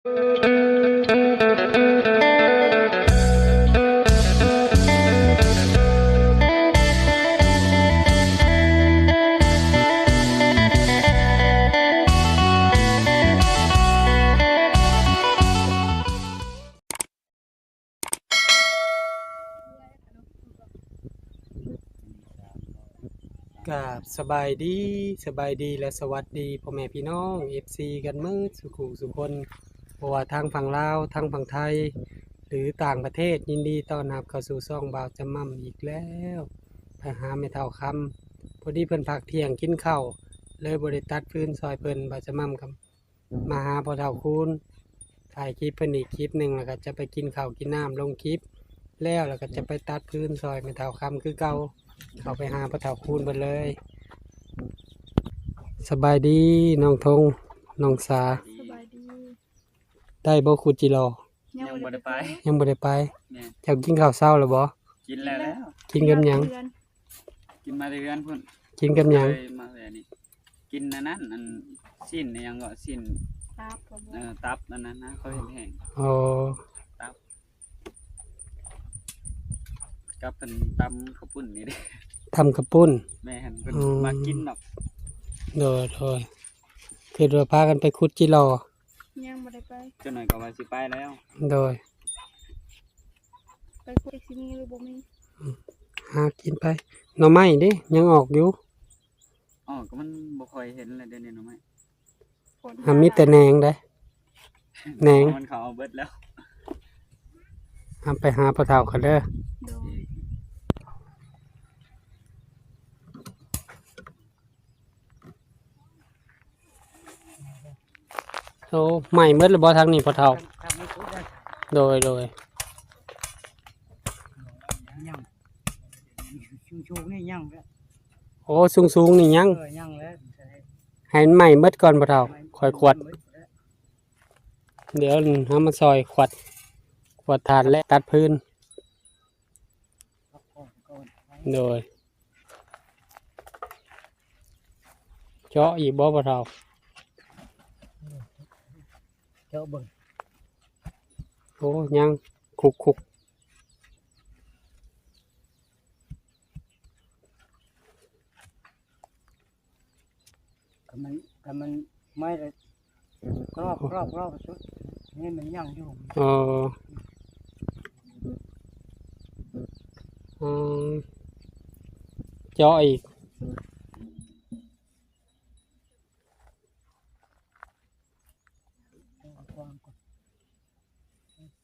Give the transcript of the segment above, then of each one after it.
ກາບສະບາຍດີ, ສະບາຍດີ ແລະ ສະຫວັດດີພໍ່ແມ່ພີ່ນ້ອງ ເອັຟຊີ ກັນໝົດສູ່ຜູ້ສູ່ຄົນ, ບໍ່ວ່າທາງຝັ່ງລາວ, ທາງຝັ່ງໄທ ຫຼື ຕ່າງປະເທດ, ຍິນດີຕ້ອນຮັບເຂົ້າສູ່ຊ່ອງບ່າວຈຳໝ່ຳອີກແລ້ວ. ໄປຫາແມ່ເຖົ້າຄຳ, ພໍດີເພິ່ນພັກທ່ຽງກິນເຂົ້າ ເລີຍບໍ່ໄດ້ຕັດຟືນຊ່ອຍເພິ່ນ. ບ່າວຈຳໝ່ຳກໍ ມາຫາພໍ່ເຖົ້າຄູນ, ຖ່າຍຄລິບເພິ່ນອີກຄລິບໜຶ່ງ ແລ້ວກໍຈະໄປກິນເຂົ້າກິນນ້ຳ ລົງຄລິບແລ້ວ ແລ້ວກໍຈະໄປຕັດຟືນຊ່ອຍແມ່ເຖົ້າຄຳຄືເກົ່າ. ເຂົ້າໄປຫາພໍ່ເຖົ້າຄູນເພິ່ນເລີຍ. ສະບາຍດີນ້ອງທົງ, ນ້ອງສາ. ສະບາຍດີ. ໄດ້ບໍ່ຂຸດຈິລໍ? ຍັງບໍ່ໄດ້ໄປ. ຍັງບໍ່ໄດ້ໄປ. ແມ່ນ. ເຈົ້າກິນເຂົ້າເຊົ້າແລ້ວບໍ່? ກິນແລ້ວ. ກິນກັບຫຍັງ? ກິນມາແຕ່ເຮືອນພຸ້ນ. ກິນກັບຫຍັງ? ເລີຍມາແລ້ວນີ້ ກິນອັນນັ້ນ ອັນຊີ້ນອີຫຍັງເກາະ ຊີ້ນ ຕັບ ເອີ ຕັບອັນນັ້ນນະ ເຂົາເຮັດແຫ້ງ. ອໍ ຕັບ ກັບອັນຕຳເຂົ້າປຸ້ນນີ້ເດ້. ຕຳເຂົ້າປຸ້ນ. ແມ່ນ. ເພິ່ນ ອືມ ມັກກິນດອກ. ໂດຍໆ. ຄິດວ່າພາກັນໄປຂຸດຈິລໍ? ຍັງບໍ່ໄດ້ໄປ. ຈັກໜ້ອຍກໍວ່າຊິໄປແລ້ວ. ໂດຍ. ໄປຄຸດຊິມີຫຼືບໍ່ມີ. ອືມ ຫາກິນໄປ. ໜໍ່ໄມ້ເດ້ ຍັງອອກຢູ່? ອໍ ກໍມັນບໍ່ຄ່ອຍເຫັນແລ້ວເດນີ້ໜໍ່ໄມ້. ຫາມີແຕ່ແໜງເດ້ ແໜງ. ມັນເຂົາເອົາເບິດແລ້ວ. ເຮົາໄປຫາພໍ່ເຖົ້າກັນເດີ. ໂດຍ. ໂອ້ ໄໝ້ໝົດແລ້ວບໍ່ທາງນີ້ພໍ່ເຖົ້າ? ໂດຍໆ. ຍັງ ສູງໆນີ້ຍັງ. ໂອ້ ສູງໆນີ້ຍັງ. ເອີ ຍັງແລ້ວ. ໃຫ້ມັນໄໝ້ໝົດກ່ອນພໍ່ເຖົ້າ ຄ່ອຍຂວດ. ດຽວເຮົາມາຊ່ອຍຂວດ ຂວດຖ່ານ ແລະ ຕັດຟືນ. ໂດຍ. ເຈາະອີກບໍ່ພໍ່ເຖົ້າ? ເຈາະເບິ່ງ. ໂອ້ ຍັງຄຸກໆ. ກໍມັນ ກໍມັນໄມ້ລະກອບ ກອບ ກອບສຸດ ນີ້ມັນຍັງຢູ່. ອໍ ອືມ ເຈາະອີກ.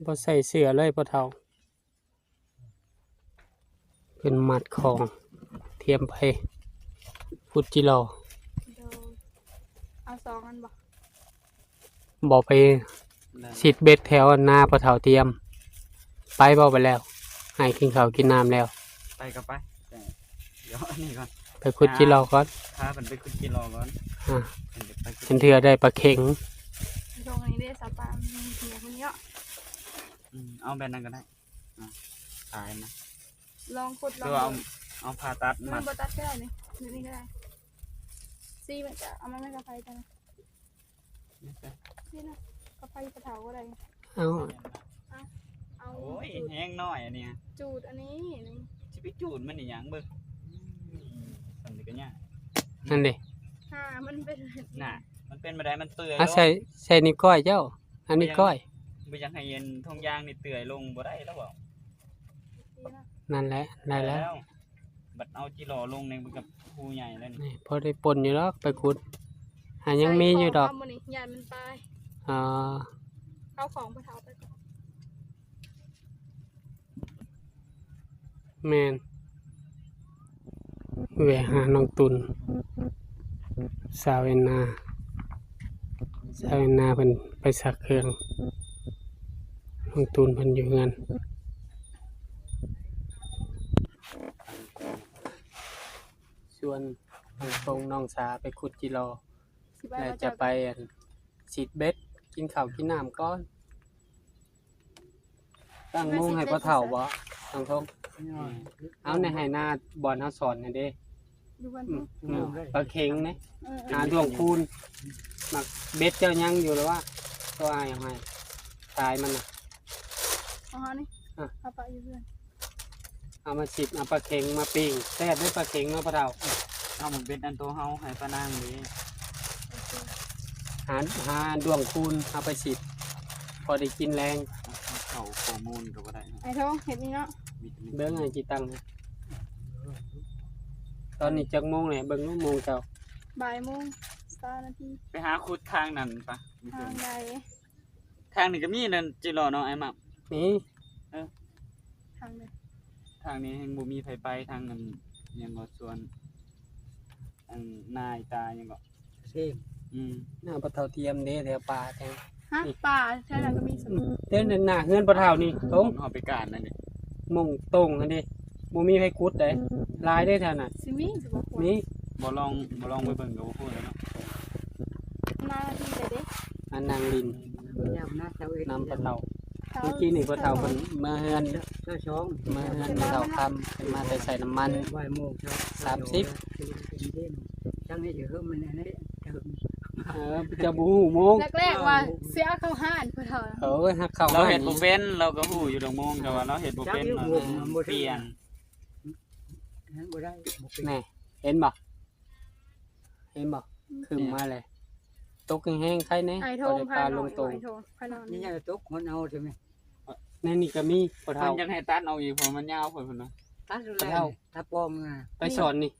ບໍ່ໃສ່ເສື້ອເລີຍພໍ່ເຖົ້າ. ເພິ່ນມັດຂອງ ຕຽມໄປຂຸດຈິລໍ. ໂດຍ. ເອົາສອງອັນບໍ່? ບໍ່ ໄປຊິດເບັດແຖວໜ້າພໍ່ເຖົ້າຕຽມ. ໄປບໍ່ໄປແລ້ວ? ໃຫ້ກິນເຂົ້າກິນນ້ຳແລ້ວ. ໄປກໍໄປ ແຕ່ດຽວອັນນີ້ກ່ອນ ໄປຂຸດຈິລໍກ່ອນ. ພາເພິ່ນໄປຂຸດຈິລໍກ່ອນ. ອ່າ ເພິ່ນຈະໄປຂຸດ ເຫັນເທື່ອໄດ້ປາເຂັງ. ຊ່ວງນີ້ເດ້ ສາວປາ ມັນເຫື່ອຄົນນີ້ເນາະ. ອືມ ເອົາແບບນັ້ນກໍໄດ້. ອ່າ ຕາຍນະ ລອງຂຸດລອງ ຄືວ່າເອົາ ເບິ່ງ ເອົາຜ້າຕັດມັດ. ບໍ່ຕັດກໍໄດ້ນີ້ ແບບນີ້ກໍໄດ້. ຊີ້ມັນຈະເອົາມາແມ່ນກະໄຟກັນນະ. ນີ້ນະ ກະໄຟກະເຖົາກໍໄດ້. ເອົາ ເອົາ ໂອ້ຍ ຈູດ ແຮງໜ້ອຍອັນນີ້. ຈູດອັນນີ້ ນີ້ ຊິໄປຈູດມັນອີຫຍັງເບິ່ງ. ອືມ ສ່ຳນີ້ກໍຍາກ. ນັ້ນເດ້ ຫາມັນເປັນ ນະ ມັນເປັນບໍ່ໄດ້ ມັນເປື່ອຍ. ອ່ະ ໃສ່ ໃສ່ນິ້ວກ້ອຍເຈົ້າ. ອັນນີ້ກ້ອຍ ບໍ່ຢາກໃຫ້ອັນຖົງຢາງນີ້ເປື່ອຍລົງ ບໍ່ໄດ້ແລ້ວເວົ້າ. ນັ້ນແຫຼະ ໄດ້ແລ້ວ. ບັດເອົາຈິລໍລົງນີ້ມັນກໍຮູໃຫຍ່ແລ້ວນີ້. ນີ້ພໍໄດ້ປົນຢູ່ດອກ ໄປຂຸດ ຫາຍັງມີຢູ່ດອກ. ໃສ່ຂອງເອົາມື້ນີ້ ຢ້ານມັນຕາຍ. ອໍ ເອົາຂອງພໍ່ເຖົ້າໄປກ່ອນ. ແມ່ນ ແວ່ຫານ້ອງຕຸນ ສາວແອນນາ. ສາວແອນນາເພິ່ນໄປຊັກເຄື່ອງ, ນ້ອງຕຸນເພິ່ນຢູ່ເຮືອນ. ຊວນນ້ອງຕົງນ້ອງສາໄປຂຸດຈິລໍ ແລະຈະໄປ ອັນ ຊິດເບັດ ກິນເຂົ້າກິນນ້ຳກ່ອນ. ຕັ້ງໂມງໃຫ້ພໍ່ເຖົ້າບໍ່ ນ້ອງຕົງ? ເອົາໃນໄຮ່ນາບ່ອນເຮົາສອນຫັ້ນເດ້. ຢູ່ບ້ານ ອືມ ປາເຂັງເດ້. ເອີ ຫາດວງຄູນ. ໝາກເບັດເຈົ້າຍັງຢູ່ລະວະ? ຕົວອ້າຍເອົາໃຫ້ ຕາຍມັນນະ ເອົາຫານີ້ ອ່ະ ເອົາປະຢູ່ເຮືອນ ເອົາມາສິດ ເອົາປາເຂັງມາປີ້ງ ແຊບເດ້ປາເຂັງເນາະພໍ່ເຖົ້າ ເອົາມັນເປັນອັນໂຕເຮົາໃຫ້ປານາງເດ້ ຫາ ຫາດ້ວງຄູນເອົາໄປສິດ ພໍໄດ້ກິນແລງ ເອົາເຂົ້າໂຄມູນກໍບໍ່ໄດ້ ໄອ້ທອງເຮັດນີ້ເນາະ ເບິ່ງໃຫ້ຈິຕັງ ຕອນນີ້ຈັກໂມງແລ້ວ ເບິ່ງດູໂມງເຈົ້າ ບ່າຍໂມງຊາວນາທີ ໄປຫາຂຸດທາງນັ້ນປະ ທາງໃດ? ທາງນີ້ກໍມີນັ້ນຈິຫຼໍ່ເນາະ ອ້າຍໝາກ ມີ ເອີ ທາງໃດ? ທາງນີ້ແຮ່ງບໍ່ມີໃຜໄປ ທາງນັ້ນຫຍັງເກາະ ສວນ ອັນນາຍຕາຫຍັງເກາະ ເຊງ ອືມ ໜ້າພໍ່ເຖົ້າທຽມເດ້ ແຖວປ່າແຖວ ຮະ ປ່າແຖວນັ້ນກໍມີ ອືມ ແຖວໜ້າເຮືອນພໍ່ເຖົ້ານີ້ ໂຕງເຮົາໄປການນັ້ນເດ້ ໝ່ອງໂຕ່ງຫັ້ນເດ້ ບໍ່ມີໃຜຂຸດເດ້ ຫຼາຍເດ້ແຖວນັ້ນ ຊິມີຊິບໍ່ ມີ ບໍ່ລອງ ບໍ່ລອງໄປເບິ່ງກໍບໍ່ຮູ້ແລ້ວເນາະ ມາທີ່ໃດເດ້ ມານັ່ງຫຼິ້ນ ຍາມນະຊາວເອັດ ນຳພໍ່ເຖົ້າ ເມື່ອກີ້ນີ້ພໍ່ເຖົ້າເພິ່ນມາເຮືອນ ຊາວສອງ ມາເຮືອນພໍ່ເຖົ້າຄຳ ເພິ່ນມາແຕ່ໃສ່ນ້ຳມັນ ບ່າຍໂມງ ສາມສິບ ຈັ່ງໃຫ້ເຖິງ ເອີ ເຈົ້າບໍ່ຮູ້ໂມງ ແລກໆວ່າຊິເອົາເຂົ້າຮ້ານ ເພິ່ນວ່າ ເອີ ຮັກເຂົ້າຮ້ານ ລາວເຮັດບໍ່ເປັນ ລາວກໍຮູ້ຢູ່ດອກໂມງ ແຕ່ວ່າລາວເຮັດບໍ່ເປັນ ມັນບໍ່ຖືກ ປ່ຽນ ນັ້ນບໍ່ໄດ້ ບໍ່ເປັນ ແນ່ ເຫັນບໍ່? ເຫັນບໍ່? ອືມ ຂຶ້ນມາແລ້ວ ຕົກແຮງໆ ໄຄແນ່ ໄອ້ໂທງ ພໍໄດ້ປາລົງໂຕງ ໄອ້ໂທງ ຂ້ອຍນອນ ນີ້ຍັງຕົກຫົວເອົາໃຊ່ໄໝ? ໃນນີ້ກໍມີ ພໍ່ເຖົ້າ ເພິ່ນຢາກໃຫ້ຕັດອອກອີກ ເພາະມັນຍາວໂພດເພິ່ນວ່າ ຕັດແລ້ວ ຕັດປອມນະ ໄປສອນນີ້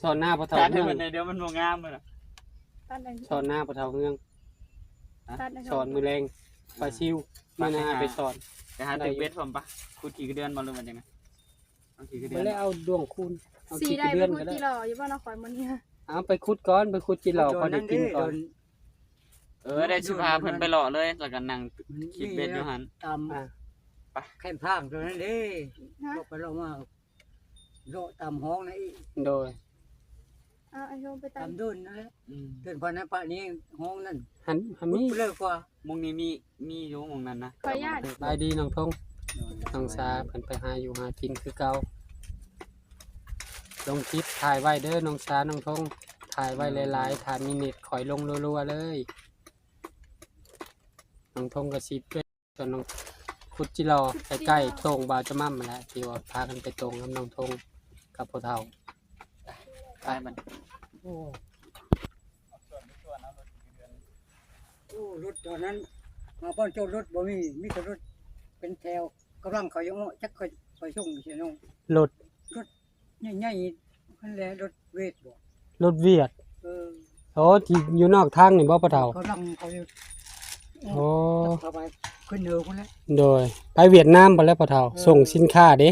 ສອນໜ້າພໍ່ເຖົ້າ ຕັດໃຫ້ເຮືອງ ມັນແດ່ ດຽວມັນບໍ່ງາມເລີຍ ຕັດໃຫ້ ສອນໜ້າພໍ່ເຖົ້າເຮືອງ ຕັດໃຫ້ ສອນມື້ແລງ ປາຊິວ ມື້ໜ້າໄປສອນ ໄປຫາຕຶກເບັດພ້ອມປະ ຂຸດຂີ້ກະເດືອນບໍ່ ຫຼືວ່າຈັ່ງໃດ? ເອົາຂີ້ກະເດືອນ ບໍ່ໄດ້ເອົາດ້ວງຄູນ ເອົາຂີ້ກະເດືອນກໍໄດ້ ຊິໄດ້ໄປຂຸດຈີ່ຫຼໍ່ຢູ່ບໍ່ເນາະ ຂ້ອຍມື້ນີ້ ເອົາໄປຂຸດກ່ອນ ໄປຂຸດຈີ່ຫຼໍ່ ພໍໄດ້ກິນກ່ອນ ເອີ ໄດ້ຊິພາເພິ່ນໄປເລາະເລີຍ ແລ້ວກໍນັ່ງຄິດເບັດຢູ່ຫັ້ນ ຕາມ ອ່າ ໄປ ແຄມທາງຕົວນັ້ນເດ້ ເລາະໄປເລາະມາ ເລາະຕາມຫ້ອງນັ້ນອີກ ໂດຍ ອ່າ ໄອ້ໂທງໄປຕາມ ຕາມເດີ່ນນັ້ນແຫຼະ ອືມ ເດີ່ນຜ່ານນັ້ນປະນີ້ຫ້ອງນັ້ນ ຫັ້ນ ຫັ້ນມີ ເລີກກວ່າ ໝ່ອງນີ້ມີ ມີຢູ່ໝ່ອງນັ້ນນະ ຂໍອະນຸຍາດ ສະບາຍດີນ້ອງທົງ ໂດຍ ນ້ອງສາເພິ່ນໄປຫາຢູ່ຫາກິນຄືເກົ່າ ລົງຄລິບຖ່າຍໄວ້ເດີນ້ອງສາ ນ້ອງທົງ ຖ່າຍໄວ້ຫຼາຍໆ ຖ້າມີເນັດຂ້ອຍລົງລັວໆ ເລີຍ ນ້ອງທົງກໍຊິ ສ່ວນນ້ອງ ຂຸດຈີ່ຫຼໍ່ ໃກ້ໆ ໂຕ່ງບ່າວຈະໝ່ຳຫັ້ນແຫຼະ ທີ່ວ່າພາກັນໄປໂຕ່ງກັບນ້ອງທົງກັບພໍ່ເຖົ້າ ໄປມັນ ໂອ້ ໂອ້ ລົດຕອນນັ້ນ ມາບ່ອນຈອດລົດບໍ່ມີ ມີແຕ່ລົດເປັນແຖວ ກຳລັງເຂົາຍັງເອາະ ຈັກເຂົາໄປສົ່ງໃສເນາະ ລົດ ລົດ ໃຫຍ່ໆ ຫັ້ນແຫຼະ ລົດຫວຽດບໍ ລົດຫວຽດ ເອີ ໂອ້ ທີ່ຢູ່ນອກທາງນີ້ບໍພໍ່ເຖົ້າ? ເຂົາລັງເຂົາຢູ່ ໂອ້ ເຂົາໄປຂຶ້ນເໜືອພຸ້ນແຫຼະ ໂດຍ ໄປຫວຽດນາມພຸ້ນແຫຼະພໍ່ເຖົ້າ ເອີ ສົ່ງສິນຄ້າເດ້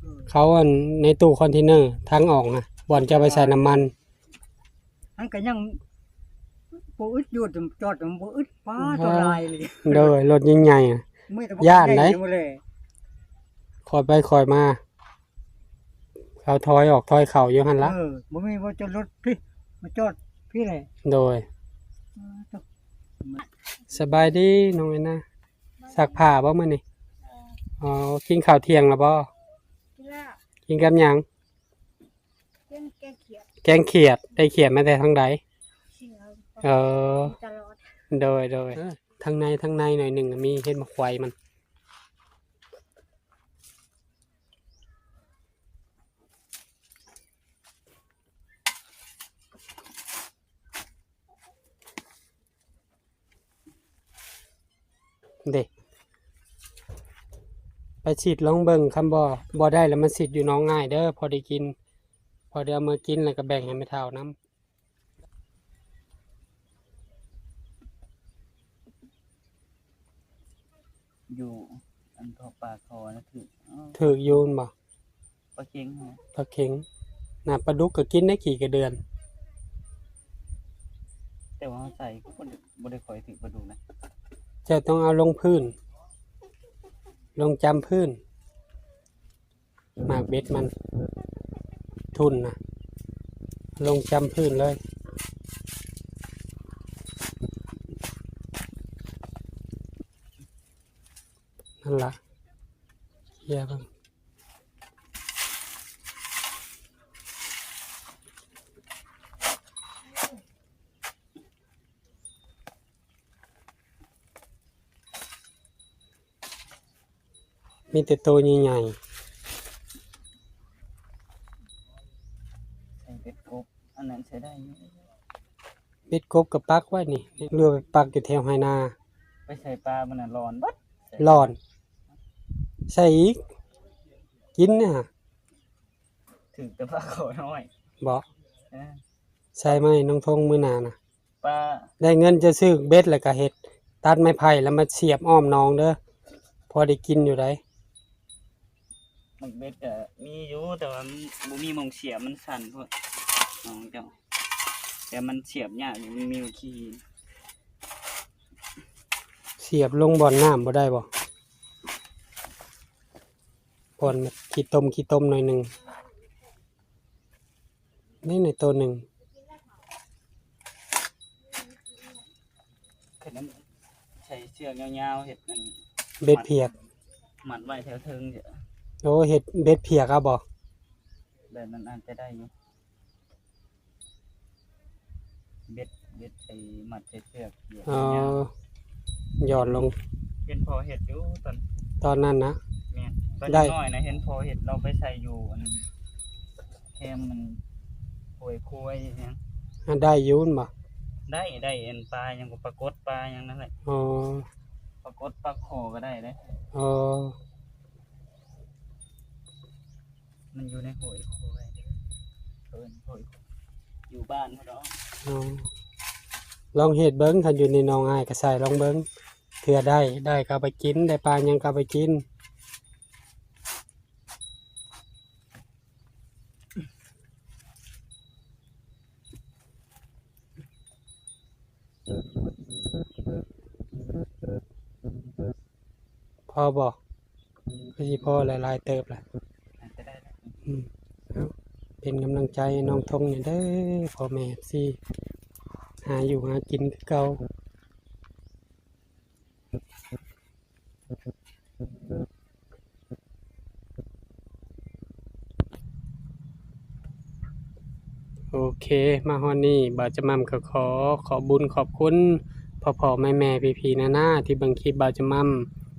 ເອີ ເຂົາອັນໃນຕູ້ຄອນເທນເນີທາງອອກນະ ບ່ອນຈະໄປໃສ່ນ້ຳມັນ ມັນກໍຍັງບໍ່ອຶດຢູ່ ຈອດມັນບໍ່ອຶດ ປ້າ ໂອ້ ອັນຕະລາຍເລີຍ ໂດຍ ລົດໃຫຍ່ໆ ຢ້ານໄດ໋ ຄ່ອຍໄປຄ່ອຍມາ ເຂົາຖອຍອອກຖອຍເຂົ້າຢູ່ຫັ້ນລະ ເອີ ບໍ່ມີ ບໍ່ຈອດລົດພີ້ ມາຈອດພີ້ແຫຼະ ໂດຍ ເອີ ສະບາຍດີນ້ອງແອນນາ ຊັກຜ້າບໍ່ມື້ນີ້? ເອີ ອໍ ກິນເຂົ້າທ່ຽງແລ້ວບໍ່? ກິນແລ້ວ ກິນກັບຫຍັງ? ກິນແກງຂຽດ ແກງຂຽດ ໄດ້ຂຽດມາແຕ່ທາງໃດ? ເອີ ຕະຫຼອດ ໂດຍໆ ເອີ ທາງໃນ ທາງໃນໜ້ອຍໜຶ່ງ ມີເຫັດໝາກໄຟມັນ. ເດ້ ໄປສີດລອງເບິ່ງ ຄັນບໍ່ ບໍ່ໄດ້ລະມາສີດຢູ່ໜອງງ່າຍເດີ ພໍໄດ້ກິນ ພໍໄດ້ເອົາມາກິນ ແລ້ວກໍແບ່ງໃຫ້ແມ່ເຖົ້ານຳ. ຢູ່ອັນທົ່ວປາຄໍນະ ຖືກ ຖືກຢູ່ແມ່ນບໍ່? ປາເຄັງ ປາເຄັງ ນະ ປາດຸກກໍກິນໄດ້ ຂີ້ກະເດືອນ ແຕ່ວ່າເຮົາໃສ່ກໍບໍ່ໄດ້ ບໍ່ໄດ້ຄ່ອຍຖືກປາດຸກນະ ເຈົ້າຕ້ອງເອົາລົງພື້ນ ລົງຈຳພື້ນ. ໝາກເບັດມັນ ທຸ່ນນະ ລົງຈຳພື້ນເລີຍ ນັ້ນລະ ເຄຍເບິ່ງ. ມີແຕ່ໂຕໃຫຍ່ໆ. ໃສ່ເບັດກົບ ອັນນັ້ນໃຊ້ໄດ້ຢູ່. ເບັດກົບກໍປັກໄວ້ນີ້ ຫຼືວ່າໄປປັກຢູ່ແຖວໄຮ່ນາ? ໄປໃສ່ປາມື້ນັ້ນຫຼອນເບິດ. ຫຼອນ ໃສ່ອີກ ກິນນະ. ຖືກແຕ່ປາຄໍນ້ອຍບໍ? ເອີ ໃສ່ມາໃຫ້ນ້ອງທົງມື້ໜ້ານະ. ປາ ໄດ້ເງິນຈະຊື້ເບັດ ແລ້ວກໍເຮັດ ຕັດໄມ້ໄຜ່ແລ້ວມາສຽບອ້ອມໜອງເດີ ພໍໄດ້ກິນຢູ່ໃດ. ໝາກເບັດກໍມີຢູ່ ແຕ່ວ່າມັນບໍ່ມີໝ່ອງສຽບ ມັນສັ້ນໂພດ ນ້ອງເຈົ້າ. ແຕ່ມັນສຽບຍາກຢູ່ ມັນມີໝາກຂີ້ຫີນ. ສຽບລົງບ່ອນນ້ຳບໍ່ໄດ້ບໍ? ບ່ອນຂີ້ຕົມ ຂີ້ຕົມໜ້ອຍໜຶ່ງ. ນີ້ ໃນໂຕໜຶ່ງ ຄັນນັ້ນໃຊ້ເຊືອກຍາວໆ ເຮັດອັນ ເບັດຜຽກ ມັດໄວ້ແຖວເທິງ. ໂອ້ ເຮັດເບັດຜຽກເອົາບໍ? ແບບນັ້ນອາດຈະໄດ້ຢູ່. ເບັດ ເບັດໄອ້ມັດໃສ່ເຊືອກ ອໍ ຢອດລົງ. ເຫັນພໍ່ເຮັດຢູ່ຕອນ ຕອນນັ້ນນະ. ແມ່ນ ຕອນນ້ອຍນະ ເຫັນພໍ່ເຮັດ ລາວໄປໃສ່ຢູ່ອັນ ແຄມມັນ ໂຄຍ ໂຄຍຫຍັງ. ອາ ໄດ້ຢູ່ແມ່ນບໍ່? ໄດ້ ໄດ້ອັນປາຫຍັງກໍ ປາກົດ ປາຫຍັງນັ້ນແຫຼະ. ອໍ ປາກົດ ປາຄໍກໍໄດ້ເດ້. ອໍ ມັນຢູ່ໃນຫ້ວຍໂຄຍ ເອີ້ນຫ້ວຍໂຄຍ ຢູ່ບ້ານພຸ້ນດອກ. ອໍ ລອງເຮັດເບິ່ງ ຄັນຢູ່ໃນໜອງອ້າຍກໍໃສ່ລອງເບິ່ງ ເທື່ອໄດ້ ໄດ້ກໍເອົາໄປກິນ ໄດ້ປາຫຍັງກໍເອົາໄປກິນ. ພໍບໍ່? ຄືຊິພໍແຫຼະ ຫຼາຍເຕີບລະ. ອືມ ເອົາ ເປັນກຳລັງໃຈໃຫ້ນ້ອງທົງແດ່ເດີ ພໍ່ແມ່ເອັຟຊີ ຫາຢູ່ຫາກິນຄືເກົ່າ. ໂອເຄ ມາຮອດນີ້ ບ່າວຈະໝ່ຳກໍຂໍຂອບບຸນຂອບຄຸນພໍ່ໆ ແມ່ໆ ພີ່ໆ ນ້າໆ ທີ່ເບິ່ງຄລິບບ່າວຈະໝ່ຳ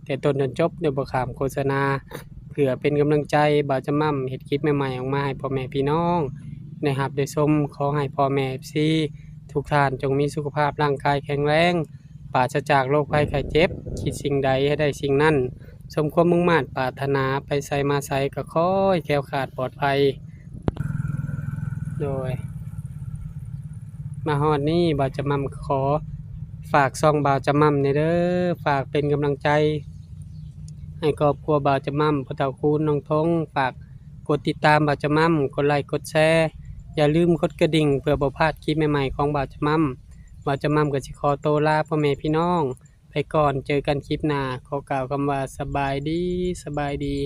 ແຕ່ຕົ້ນຈົນຈົບ ໂດຍບໍ່ຂ້າມໂຄສະນາ ເພື່ອເປັນກຳລັງໃຈບ່າວຈະໝ່ຳເຮັດຄລິບໃໝ່ໆ ອອກມາໃຫ້ພໍ່ແມ່ພີ່ນ້ອງໄດ້ຮັບໄດ້ຊົມ. ຂໍໃຫ້ພໍ່ແມ່ເອັຟຊີທຸກທ່ານຈົ່ງມີສຸຂະພາບຮ່າງກາຍແຂງແຮງ ປາສະຈາກໂລກໄພໄຂ້ເຈັບ, ຄິດສິ່ງໃດໃຫ້ໄດ້ສິ່ງນັ້ນ ສົມຄວາມມຸ່ງມາດປາດຖະໜາ, ໄປໃສມາໃສກໍຂໍໃຫ້ແຄ້ວຄາດປອດໄພ. ໂດຍ ມາຮອດນີ້ບ່າວຈະໝ່ຳກໍຂໍຝາກຊ່ອງບ່າວຈະໝ່ຳແດ່ເດີ, ຝາກເປັນກຳລັງໃຈໃຫ້ຄອບຄົວບ່າວຈະໝ່ຳ, ພໍ່ເຖົ້າຄູນ, ນ້ອງທົງ, ຝາກກົດຕິດຕາມບ່າວຈະໝ່ຳ, ກົດໄລກ໌ ກົດແຊ, ຢ່າລືມກົດກະດິ່ງເພື່ອບໍ່ພາດຄລິບໃໝ່ໆຂອງບ່າວຈະໝ່ຳ. ບ່າວຈະໝ່ຳກໍຊິຂໍໂຕລາພໍ່ແມ່ພີ່ນ້ອງ ໄປກ່ອນ, ເຈີກັນຄລິບໜ້າ. ຂໍກ່າວຄຳວ່າສະບາຍດີ, ສະບາຍດີ.